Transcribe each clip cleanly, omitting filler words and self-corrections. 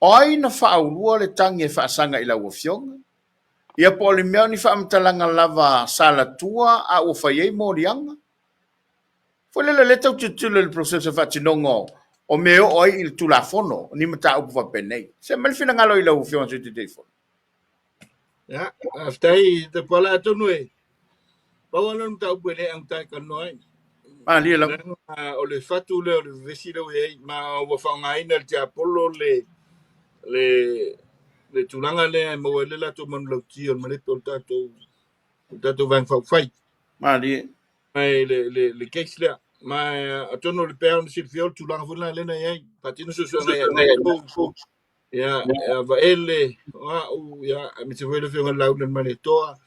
O ai na faaulua le tagi e faasaga i lau Afioga? Ia po o le mea o ni faamatalaga lava sa latua a ua fai ai moliaga? Foi lele lea tau tilotilo i le process o faatinoga o mea e oo ai i le Tulafono ni mataupu faapenei. Se aumai le finagalo i lau Afioga i le Sui Taitaifono. Ia, faafetai Tapuala, atonu e pau lava lea o le mataupu e le augata e talanoa ai. Malie lava. Leaga o le fatu lea o le vevesi lea ua i ai, ma ua faaaogaina e le tiapolo le, le, le tulaga lea e maua ai le latou manulauti o le malepe o le tatou, o le tatou Vaega Faaupufai. Malie. Ma e le, le, le case lea. Ma atonu o le pea ona silafia o le tulaga foi lena lea na i ai. Faatino suesuega ia matou, ia, ia Vaele, o au, ia, aemaise foi le Afioga i le Laula Malietoa.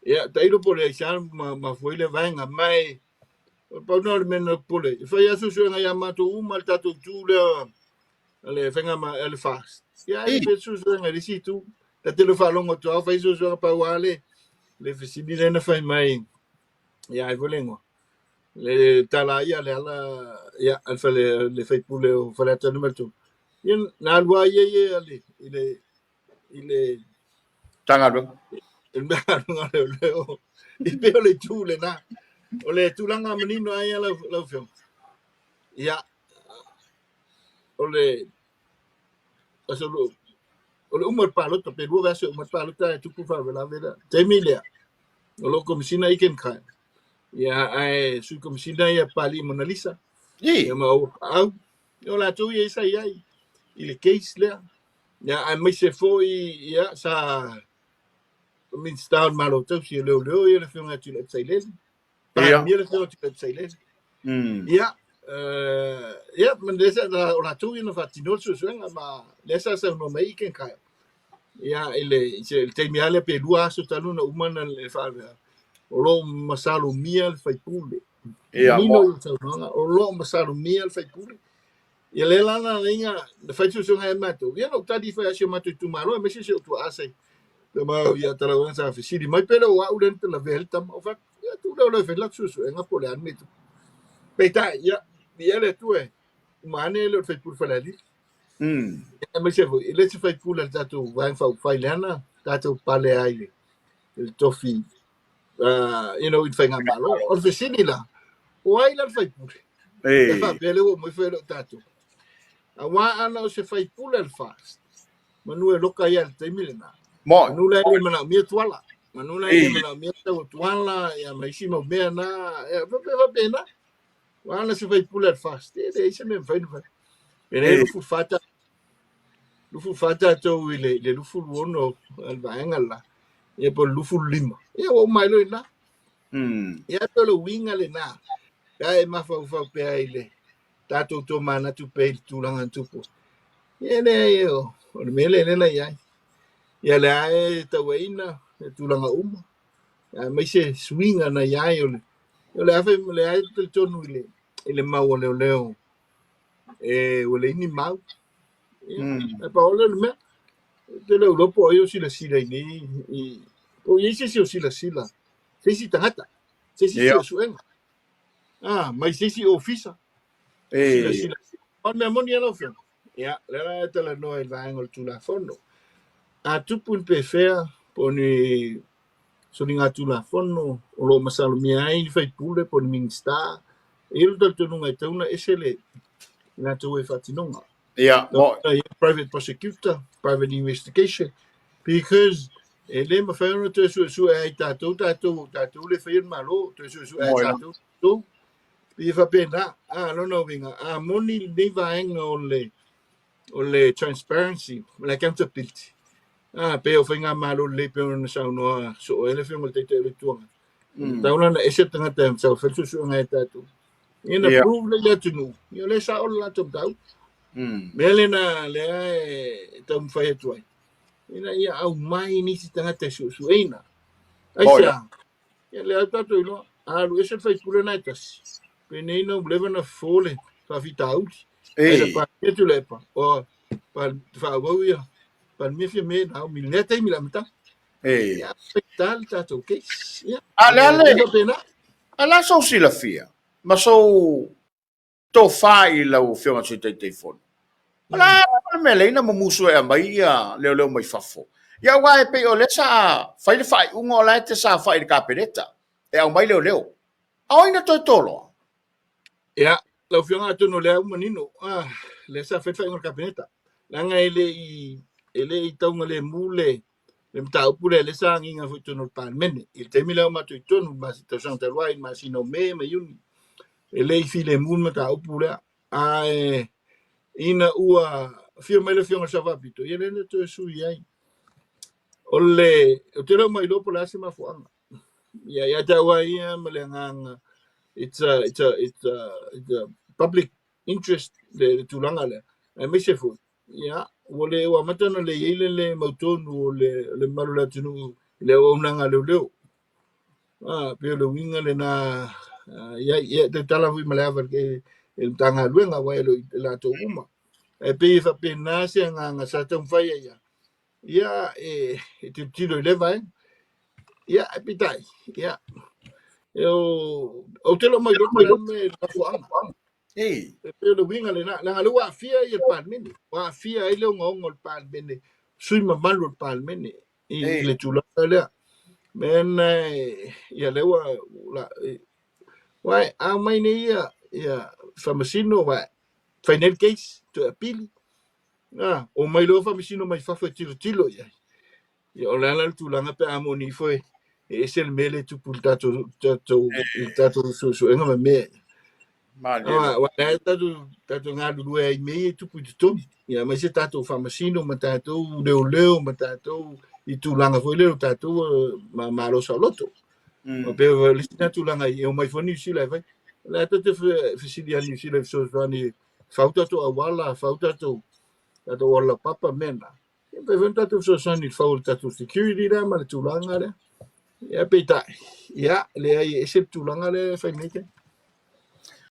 Ia, tailo po o le aisa ma mafua ai lea vaega. Ma e, o le pau lena o le mea na popole. E fai lava suesuega ia matou uma le tatou itu lea a le faiga a le FAST. Ia, e fai suesuega i le isi itu. Ta te le faalogo atu lava fai suesuega pau lava le le fesili lea na fai mai ia ai foi le igoa. Le tala ia le ala ia a le fale le faipule o Faleata Nu.3. Ia na alu lava ia ia le i le i le Matagaluega. I le Matagaluega o Leoleo. E pei o le itu lena. O le tulaga manino lava ia lau lau Afioga. Ia, o le aso o le uma o le palota, pe 2 vaiaso e uma le palota e tupu le faalavelave lea. Taimi lea, o lo o Komesina Aiken Kyle. Ia, ae Sui Komesina ia Papalii Monalisa. Ia ma Aua Paau. Ia o latou ia sa i ai i le case lea. Ia, aemaise foi ia sa Minisita o le Malo Tausi o Leoleo ia le Afioga ia Tuilaepa Sailele. Palemia le Afioga Tuilaepa Sailele. Ia, ia, ma lea sa, o latou ia na faatinoa le suesuega ma lea sa saunoa mai Aiken Kyle. Ia, i le, i le taimi lava lea pe 2 aso talu ona uma na le faalavelave, o lo o masalomia le faipule. Ia, Manino i le saunoaga, o lo o masalomia le faipule. Ia lea la na ala ai na fai le suesuega ia matou. Ia na ou tali ifo ia si o matou itumalo, aemaise si ou tuaa se tama ia Talauega sa fesili mai pe le o au lea na lavea ai le tama. Ou fai atu, ia tuu lea o le fai le latou suesuega po o le a le mea e tupu. Peitai, ia, viia le Atua e uma ane e le o le faipule Falealili. Aemaise foi, e le se faipule a le tatou Vaega Faaupufai lea na tatou pale ai i le tofi i le faigamalo. O le fesili la, o ai la le faipule? E faapea lea ua uma ifo e le o tatou. Aua ana o se faipule a le FAST, manu e loka ia i le taimi lena. Manu la e le manaomia Tuala. Manu la e le manaomia tau o Tuala, ia ma isi mau mea na, ia faapena. Aua ana se faipule a le FAST, e leai se mea e mafai ona fai. E leai 24 tatou i le 26 a le vaega le la, ia po o le 25. Ia ua uma ai loa i ina. Ia pei o le uiga lena, pe a e mafaufau pea i le tatou tomanatu pea i le tulaga na tupu. Ia leai, o le mea lea lea na i ai. Ia lea e tauaina le tulaga uma, aemaise suiga na i ai o le o le afe le ai talitonu i le mau a leoleo e ua leai ni mau. Ia, e pau lea o le mea, te le iloa po o ai o silasila i nei, po o i ai se isi o silasila, se isi tagata, se isi suesuega, mai se isi ofisa, silasila. O le mea moni lava lau Afioga, ia, lea la e talanoa i le vaega o le Tulafono. A tupu ni pefea po o ni soligatulafono o lo o masalomia ai ni faipule po o ni Minisita, e i ai le talitonuga e tatau ona ese le latou e faatinoga. Ia, mo. Private prosecutor, private investigation, because e le mafai ona toe suesue ai tatou, tatou, tatou le faia le Malo, toe suesue ai tatou, tatou. Pei e faapena, a lona uiga, a moni lenei vaega o le o le transparency, o le accountability, a pei o faigamalo lelei pei ona saunoa soo ai le Afioga i le Taitai o le Itu Agai. Tatau la ona ese le tagata e sau e fai le suesuega ia tatou. Ia na prove lea i le atunuu, ia o lea e sao le latou mataupu. Mea lena lea e taumafai atu ai, ina ia aumai nisi tagata e suesueina. Aisea? Ia lea tatou iloa, a alu ese le faipule na e tasi, penei na ua leva ona fofo le faafitauli. Ai le Palemia Tuilaepa, o faaauau ia Palemia Fiame na i lea taimi i le amataga. Ia, faigata le tatou case. Ia, A le ale, faapena. A le a sou silafia ma sou tofa i lau Afioga i le Sui Taitaifono? O le a le mea lea na mumusu e aumai ia leoleo mai fafo? Ia aua e pei o lea sa fai le faaiuga o la e te saofai i le Kapeneta e aumai leoleo. A o ai na toe toloa? Ia, lau Afioga atonu o lea ua manino, lea sa fai le faaiuga a le Kapeneta, leaga e le i, e le i taugalemu le, le mataupu lea, lea sa agiga foi i totonu o le Palemene. I le taimi lea o matou i totonu, i le tausaga talu ai, i le masina o Me ma Iuni, e le i filemu le mataupu lea. Ae ina ua afio mai le Afioga i le Sao Faapito, ia lea na toe sui ai. O le, ou te le o mailoa po o le a se mafuaaga. Ia, ia te au lava ia ma le agaga, it's a, it's a, it's a, it's a public interest le, le tulaga lea. Aemaise foi, ia, ua le, ua amata ona le i ai le le mautonu o le, le mamalu o le atunuu i le auaunaga a leoleo. Ah, pei o le uiga lena, ah, ia, ia, tautala foi ma le ava i le Matagaluega, aua e le o i latou uma. Ae pei e faapena se agaga sa taumafai ai ia, ia e, e tilotilo i lea vaega. Ia, ae peitai, ia, e o, ou te le o mailoa po o le a le mea i le mafuaaga. Ei. E pei o le uiga lena, leaga o lea ua aafia ia le Palemene, ua aafia ai le ogaoga o le Palemene, sui usufono mamalu o le Palemene i le tulaga lea. Mea na ia lea ua la, uae a omai nei ia ia faamasino uae fai nei le case toe apili. A, omai loa faamasino mai fafo e tilotilo i ai. Ia o le a la le tulaga pe a moni ifo e ese le mea lea e tupu i le tatou, tatou, i le tatou suesuega ma mea ia. Malie. Aua lea tatou, tatou galulue ai i mea ia e tupu i totonu. Ia aemaise tatou faamasino ma tatou leoleo ma tatou i tulaga foi lea o tatou ma malo saoloto. Mm. Pe o le isi lena tulaga e omai foi Niu Sila e fai. O le a tatou te fesili ia Niu Sila e fesoasoani fau tatou auala, fau tatou tatou auala laupapa mea na. E mafai foi ona tatou fesoasoani i le fau o le tatou security lea ma le tulaga lea. Ia peitai, ia, leai e ese le tulaga lea e fai nei taimi.